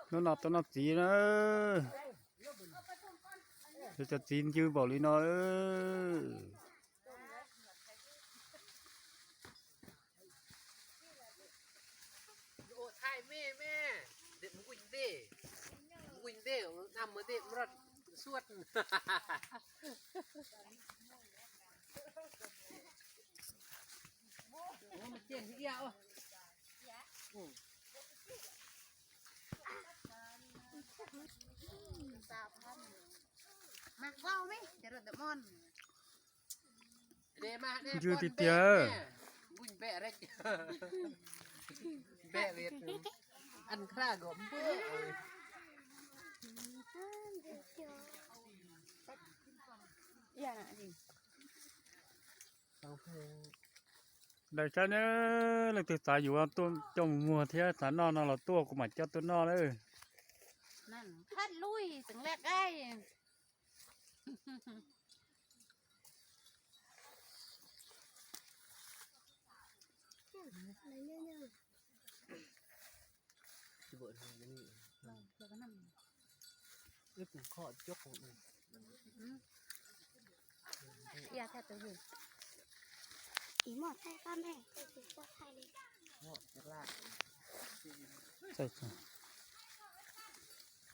Hnub no tuaj noj txiv na. Cov txiv ncw npaum li no. Ncw tiag tiag. Daim saib na, leej twg xav yuav tuaj coj mus muag thiab xav noj no los tuaj kuv mam coj tuaj noj lawm.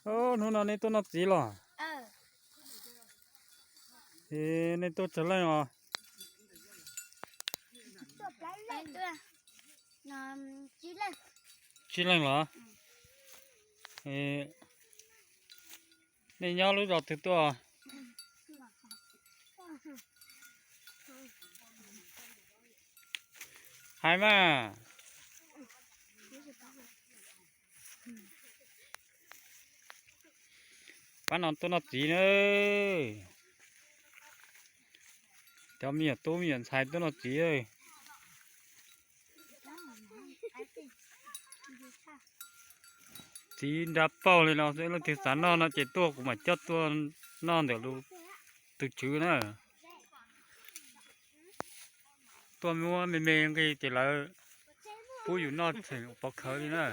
Hnub no nej tuaj noj txiv los? Es nej tuaj tsawg leej os? Tsib leej los? Es nej nyob lub zos twg tuaj? Hais mas. Pab no tuaj noj txiv na. Cov me nyuam tub me nyuam ntxhais tuaj noj txiv. Txiv nra pauj li no xwb, leej twg xav noj no ces tuaj kuv mam coj tuaj noj ntawm lub tus tswv na. Tuaj muab me me nqi ces lawv pub yus noj tseem pov khawv li na.